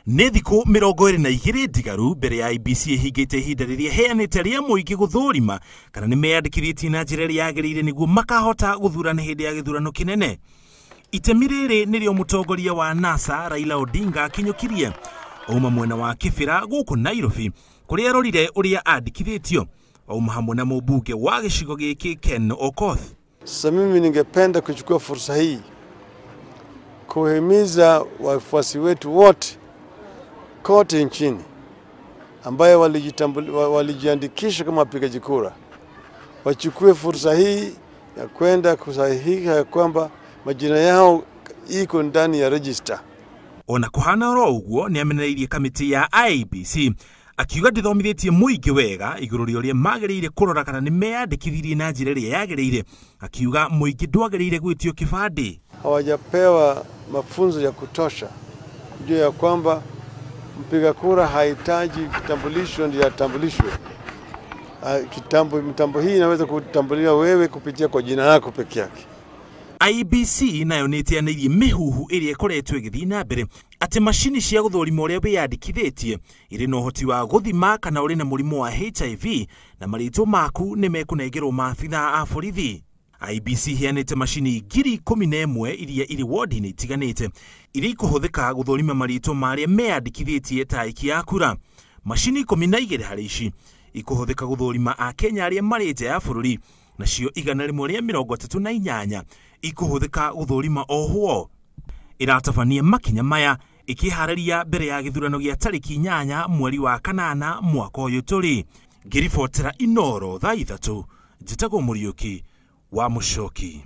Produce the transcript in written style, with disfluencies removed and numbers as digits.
Nĩ thikũ 22 ndigaru mbere ya IEBC ĩhingĩte ihinda rĩrĩa ĩheanĩte rĩa mũingĩ gũthũrima kana nĩ meyandĩkithĩtie na njĩra ĩrĩa yagĩrĩire nĩguo makahota gũthurana hĩndĩ ya gĩthurano kĩnene. Itemi rĩrĩ nĩrĩo mũtongoria wa NASA Raila Odinga akinyũkirie auma mwena wa Kibera gũkũ Nairobi kũrĩa arorire ũrĩa andĩkithĩtio auma hamwe na mũmbunge wa gĩcigo gĩkĩ Ken Okoth. Sasa mimi ningependa kuchukua fursa hii kuhimiza wafuasi wetu wote kote nchini ambayo walijiandikisha kama wapigaji kura wachukue fursa hii ya kwenda kusahihisha ya kwamba majina yao iko ndani ya register. Ona kuhana oro ũguo nĩ amenereirie kamĩtĩ ya IEBC akiuga ndĩthomithĩtie mũingĩ wega igũrũ rĩa ũrĩa magĩrĩire kũrora kana nĩ meyandĩkithirie na njĩra ĩrĩa yagĩrĩire, akiuga mũingĩ ndwagĩrĩire gwĩtio kĩbandĩ. Hawajapewa mafunzo ya kutosha juu ya kwamba mpiga kura hahitaji kitambulisho ndiye atambulishwe. Mtambo hii inaweza kutambuliwa wewe kupitia kwa jina lako peke yake. IEBC nayo nĩ ĩteanĩirie mĩhuhu ĩrĩa ĩkoretwo ĩgĩthiĩ na mbere atĩ macini cia gũthũrima ũrĩa wĩyandĩkithĩtie irĩ na ũhoti wa gũthima kana ũrĩ na mũrimũ wa HIV na marĩtwa maku nĩ mekũnengerwo maabithaa a borithi. IEBC ĩheanĩte macini 11,000 iria irĩ wodi-inĩ itiganĩte iria ikũhũthĩka gũthũrima marĩtwa ma arĩa meyandĩkithĩtie ta aikia a kura. Macini 12 harĩ ici ikũhũthĩka gũthũrima Akenya arĩa marĩ nja ya bũrũri, nacio 138 ikũhũthĩka gũthũrima ohwo. Ĩratabania makinya maya ĩkĩharĩria mbere ya gĩthurano gĩa tarĩki 8 mweri wa 8 mwaka ũyũ tũrĩ. Ngĩribotera Inooro thaa 3, njĩtagwo Mũriũki wa Mũcoki.